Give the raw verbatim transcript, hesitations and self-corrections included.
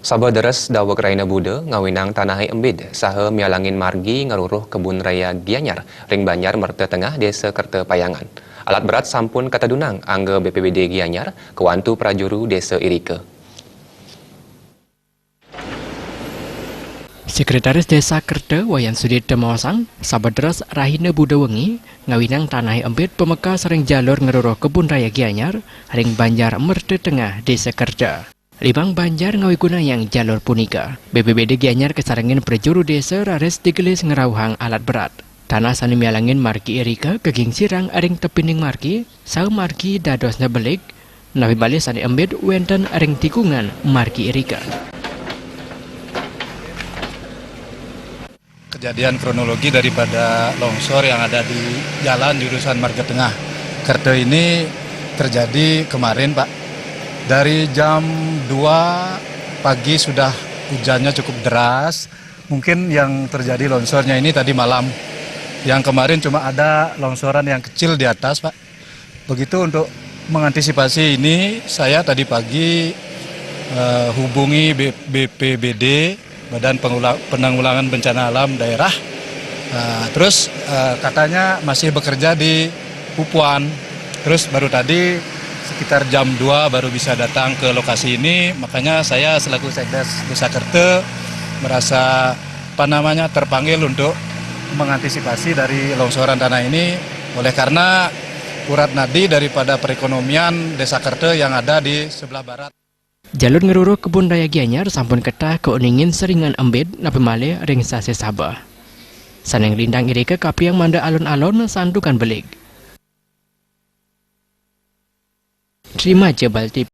Saba deres daweg rahina Buda ngawinang tanahé embid saha mialangin margi ngaruruh Kebun Raya Gianyar ring Banjar Merta Tengah, Désa Kerta Payangan. Alat berat sampun katedunang angga B P B D Gianyar, kawantu prajuru Désa irika. Sekretaris Désa Kerta, Wayan Sudipta maosang, saba deres rahina Buda wengi ngawinang tanahé embid pamekas ring jalur ngaruruh Kebun Raya Gianyar ring Banjar Merta Tengah, Désa Kerta. Limang banjar ngawigunayang jalur punika. B P B D Gianyar kasarengin prajuru désa raris digelis ngrauhang alat berat. Tanah sané mialangin margi irika kagingsirang ring tepining margi, saha margi dadosnya belig, napi malih sané embid wénten ring tikungan margi irika. Kejadian kronologi daripada longsor yang ada di jalan jurusan Marga Tengah Kerta ini terjadi kemarin, Pak. Dari jam dua pagi sudah hujannya cukup deras. Mungkin yang terjadi longsornya ini tadi malam. Yang kemarin cuma ada longsoran yang kecil di atas, Pak. Begitu, untuk mengantisipasi ini, saya tadi pagi, eh, hubungi B-, B P B D, Badan Pengula-, Penanggulangan Bencana Alam Daerah. Nah, terus, eh, katanya masih bekerja di Pupuan. Terus baru tadi sekitar jam dua baru bisa datang ke lokasi ini, makanya saya selaku Sekdes Desa Kerta merasa, apa namanya, terpanggil untuk mengantisipasi dari longsoran tanah ini, oleh karena urat nadi daripada perekonomian Desa Kerta yang ada di sebelah barat. Jalur ngaruruh Kebun Raya Gianyar sampun ketah kauningin seringan embid napi malih ring sasih saba. Sané nglintang irika kapiang mangda alon-alon santukan belig. Trima ja Bal T V.